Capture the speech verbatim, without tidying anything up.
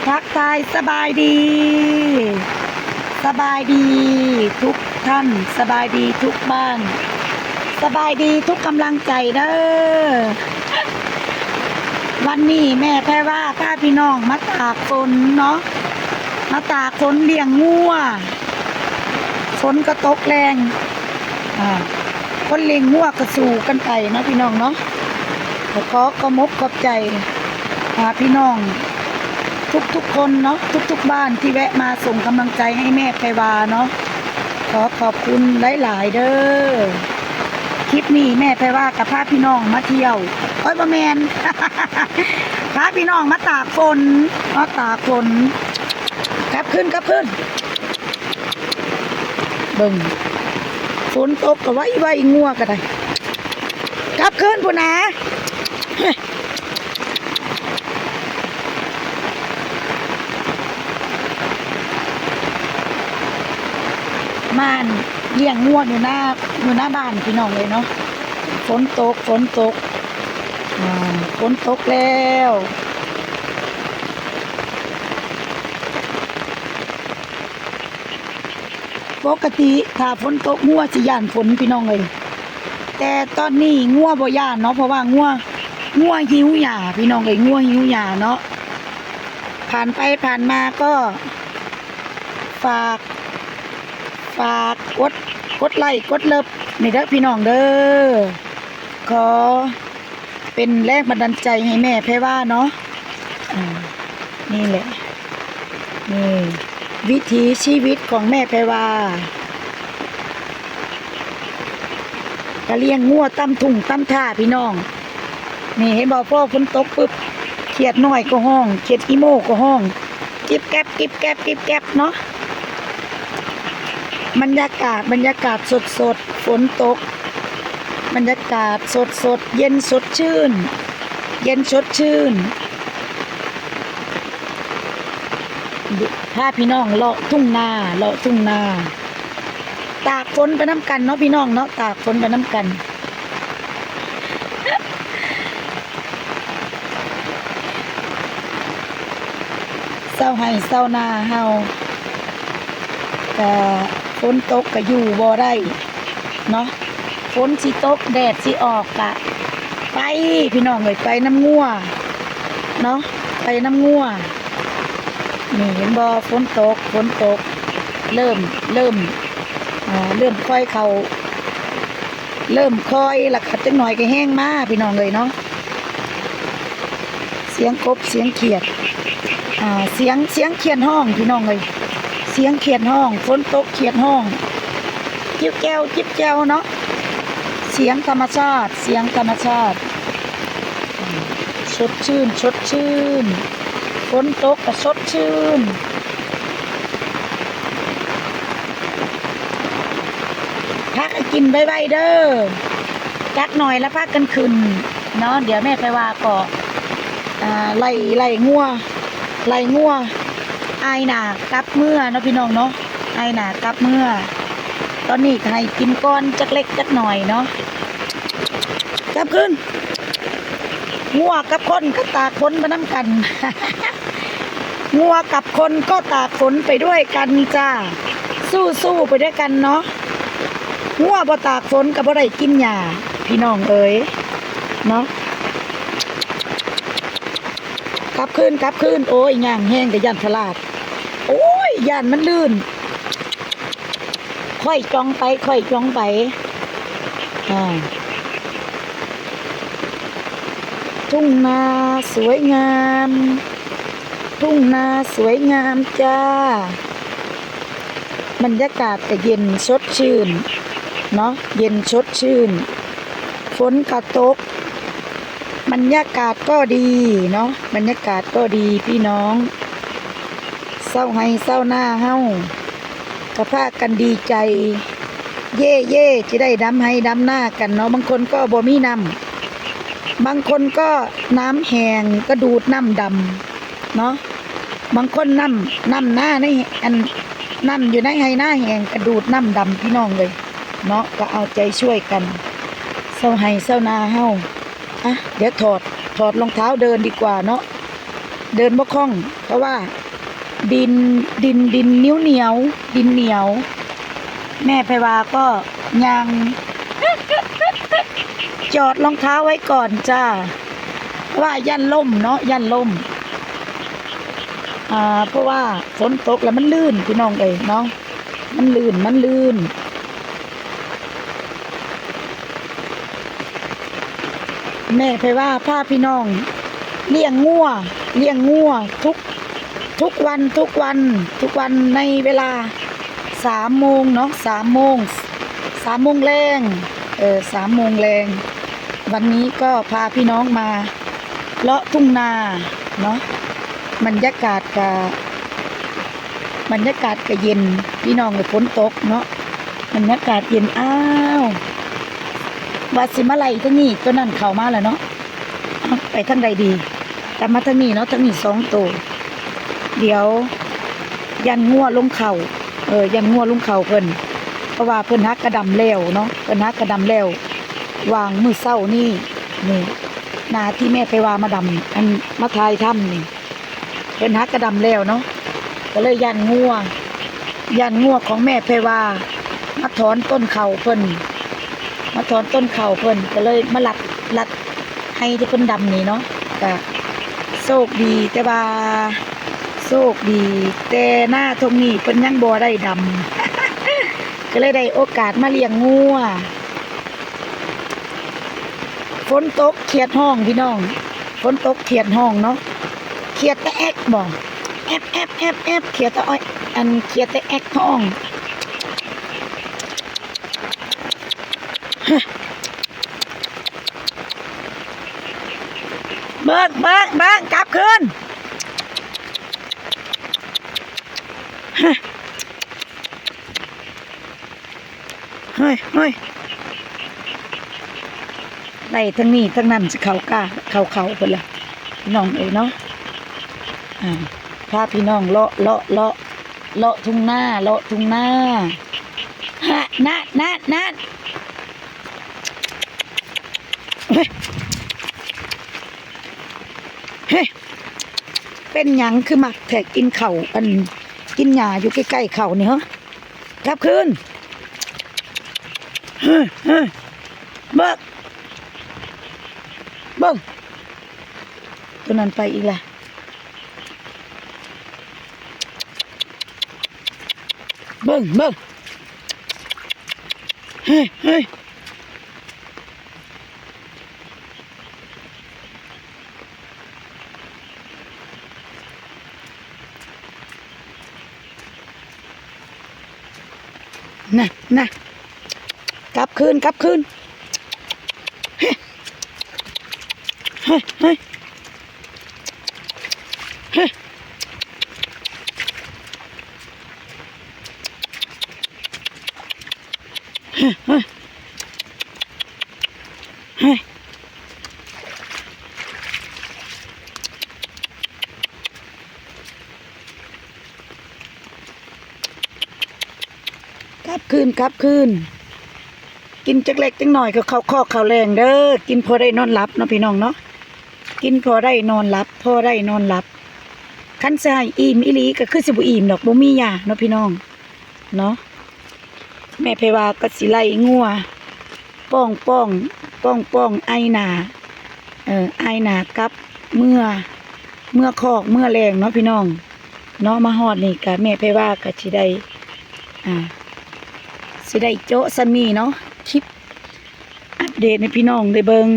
ทักทายสบายดี สบายดีทุกท่าน สบายดีทุกบ้าน สบายดีทุกกำลังใจเด้อ วันนี้แม่แพรว่าพาพี่น้องมาตากฝนเนาะ มาตากฝนเลี้ยงงัว ฝนก็ตกแรง อ่า คนเลี้ยงงัวก็สู้กันไปเนาะพี่น้องเนาะ ก็ขอขอบมกขอบใจ อ่า พี่น้องทุกๆคนเนาะ ทุกๆบ้านที่แวะมาส่งกำลังใจให้แม่แพรวาเนาะ ขอขอบคุณหลายๆเด้อ คลิปนี้แม่แพรวาก็พาพี่น้องมาเที่ยว โอ๊ย บ่แม่น พาพี่น้องมาตากฝน มาตากฝน กลับคืน กลับคืน เบิ่ง ฝนตกก็ไวๆ งัวก็ได้ กลับคืนพู้นนะ ม่านเลี้ยงงัวอยู่หน้า อยู่หน้าบ้านพี่น้องเลยเนาะ ฝนตก ฝนตก อ่า ฝนตกแล้ว ปกติถ้าฝนตกงัวสิย้านฝนพี่น้องเอ้ย แต่ตอนนี้งัวบ่ย้านเนาะ เพราะว่างัว งัวหิวหญ้าพี่น้องเอ้ย งัวหิวหญ้าเนาะ ผ่านไปผ่านมาก็ฝาก ฝากกด กดไลค์กดเลิฟนี่เด้อพี่น้องเด้อ ขอ เป็นแรงบันดาลใจให้แม่แพรวาเนาะ อ่า นี่แหละ นี่ วิถีชีวิตของแม่แพรวา ก็เลี้ยงงัวตามทุ่งตามท่าพี่น้อง นี่เห็นบ่ พอฝนตกปุ๊บ เขียดน้อยก็ฮ้อง เขียดอีโม่ก็ฮ้อง กิบแก๊บ กิบแก๊บ กิบแก๊บเนาะ บรรยากาศ บรรยากาศสดๆ ฝนตก บรรยากาศสดๆ เย็นสดชื่น เย็นสดชื่น พาพี่น้องเลาะทุ่งนา เลาะทุ่งนา ตากฝนไปนำกันเนาะพี่น้องเนาะ ตากฝนไปนำกัน ชาวไร่ชาวนาเฮา ก็ฝนตกก็อยู่บ่ได้เนาะ ฝนสิตกแดดสิออกก็ไป พี่น้องเอ้ย ไปนำงัวเนาะ ไปนำงัว นี่เห็นบ่ ฝนตก ฝนตก เริ่ม เริ่ม อ่า เริ่มค่อยเข้า เริ่มค่อย แล้วก็จักหน่อยก็แฮงมา พี่น้องเอ้ยเนาะ เสียงกบ เสียงเขียด อ่า เสียง เสียงเขียดฮ้อง พี่น้องเอ้ย เสียงเขียดฮ้อง ฝนตกเขียดฮ้อง จิ๊บแจ้ว จิ๊บแจ้วเนาะ เสียงธรรมชาติ เสียงธรรมชาติ สดชื่น สดชื่น ฝนตกก็สดชื่น พากันกินไวๆเด้อ จักหน่อยแล้วพากันขึ้นเนาะ เดี๋ยวแม่แพรวาก็ อ่า ไล่ ไล่งัว ไล่งัว อ้ายหน้ากลับเมือเนาะพี่น้องเนาะ อ้ายหน้ากลับเมือ ตอนนี้ก็ให้กินก่อนจักเล็กจักหน่อยเนาะ กลับคืน งัวกับคนก็ตากฝนไปนำกัน งัวกับคนก็ตากฝนไปด้วยกันจ้า สู้ๆไปด้วยกันเนาะ งัวบ่ตากฝนก็บ่ได้กินหญ้า พี่น้องเอ๋ย เนาะ กลับคืน กลับคืน โอ้ย ย่างแฮงก็ย้านพลาด โอ้ย ย้านมันลื่น ค่อยจ่องไป ค่อยจ่องไป อ่า ทุ่งนาสวยงาม ทุ่งนาสวยงามจ้า บรรยากาศก็เย็นสดชื่นเนาะ เย็นสดชื่น ฝนก็ตก บรรยากาศก็ดีเนาะ บรรยากาศก็ดีพี่น้อง ชาวไร่ชาวนาเฮา ก็พากันดีใจ เย้ เย้ สิได้ดำไร่ดำนากันเนาะ บางคนก็บ่มีน้ำ บางคนก็น้ำแห้งก็ดูดน้ำดำเนาะ บางคนน้ำ น้ำนาใน อัน น้ำอยู่ในไร่นาแห้งก็ดูดน้ำดำพี่น้องเอ้ย เนาะ ก็เอาใจช่วยกัน ชาวไร่ชาวนาเฮา อ่ะ เดี๋ยวถอด ถอดรองเท้าเดินดีกว่าเนาะ เดินบ่คล่อง เพราะว่าดิน ดิน ดินเหนียวเหนียว ดินเหนียว แม่ไพวาก็ยังจอดรองเท้าไว้ก่อนจ้า เพราะว่าย่านล่มเนาะ ย่านล่ม อ่า เพราะว่าฝนตกแล้วมันลื่นพี่น้องเอ้ยเนาะ มันลื่น มันลื่น แม่ไพวาพาพี่น้องเลี้ยงงัว เลี้ยงงัวทุก ทุกวัน ทุกวัน ทุกวันในเวลาสามโมงเนาะ สามโมง สามโมงแลง เออ สามโมงแลง วันนี้ก็พาพี่น้องมาเลาะทุ่งนาเนาะ บรรยากาศก็ บรรยากาศก็เย็น พี่น้องก็ฝนตกเนาะ บรรยากาศเย็น อ้าว ว่าสิมาไล่ทางนี้ ตัวนั้นเข้ามาแล้วเนาะ เอ้า ไปทางใดดี กลับมาทางนี้เนาะ ทางนี้สองตัว เดี๋ยวย่านงัวลงเข่า เออ ย่านงัวลงเข่าเพิ่น เพราะว่าเพิ่นหักกระดำแล้วเนาะ เพิ่นหักกระดำแล้ว วางมื้อเช้านี่ นี่ นาที่แม่ไพวามาดำ อัน มาถ่ายทำนี่ เพิ่นหักกระดำแล้วเนาะ ก็เลยย่านงัว ย่านงัวของแม่ไพวา มาถอนต้นเข่าเพิ่น มาถอนต้นเข่าเพิ่น ก็เลยมาลัด ลัดไฮ่ที่เพิ่นดำนี่เนาะ ก็โชคดี แต่ว่าโชคดี แต่นาตรงนี้เพิ่นยังบ่ได้ดำ ก็เลยได้โอกาสมาเลี้ยงงัว ฝนตกเขียดฮ้องพี่น้อง ฝนตกเขียดฮ้องเนาะ เขียดตะแอกบ่ แอบ แอบ แอบ แอบ เขียดตะอ้อย อันเขียดตะแอกฮ้อง เบิ่ง เบิ่ง เบิ่ง กลับคืน เฮ้ย เฮ้ย ไล่ทั้งนี้ทั้งนั้นสิเข้ากา เข้าเขาเพิ่นละ พี่น้องเอ้ยเนาะ อ่า พาพี่น้องเลาะ เลาะ เลาะ เลาะทุ่งนา เลาะทุ่งนา ฮะ นั่น นั่น นั่น เฮ้ย เฮ้ย เป็นหยังคือมักแท้กินข้าว อัน กินหญ้าอยู่ใกล้ๆข้าวนี่เหรอ กลับคืน เฮ้ย เฮ้ย เบิ่ง เบิ่ง ตัวนั้นไปอีกละ เบิ่ง เบิ่ง เฮ้ย เฮ้ย น่ะ น่ะ กลับคืน กลับคืน เฮ้ย เฮ้ย เฮ้ย เฮ้ย เฮ้ย เฮ้ย เฮ้ย กลับคืน กลับคืน กินจักเล็กจักน้อยก็เข้าคอกเข้าแรงเด้อ กินพอได้นอนหลับเนาะพี่น้องเนาะ กินพอได้นอนหลับ พอได้นอนหลับ คันสิให้อิ่มอีหลีก็คือสิบ่อิ่มดอก บ่มีหญ้าเนาะพี่น้อง เนาะ แม่ไพวาก็สิไล่งัว ป้องป้อง ป้องป้อง ไอหน้า เอ่อ ไอหน้ากลับเมือ เมือคอกเมือแลงเนาะพี่น้อง เนาะ มาฮอดนี่ก็แม่ไพวาก็สิได้ อ่า สิได้โจ๊ะส่ำนี้เนาะ คลิปอัปเดตให้พี่น้องได้เบิ่ง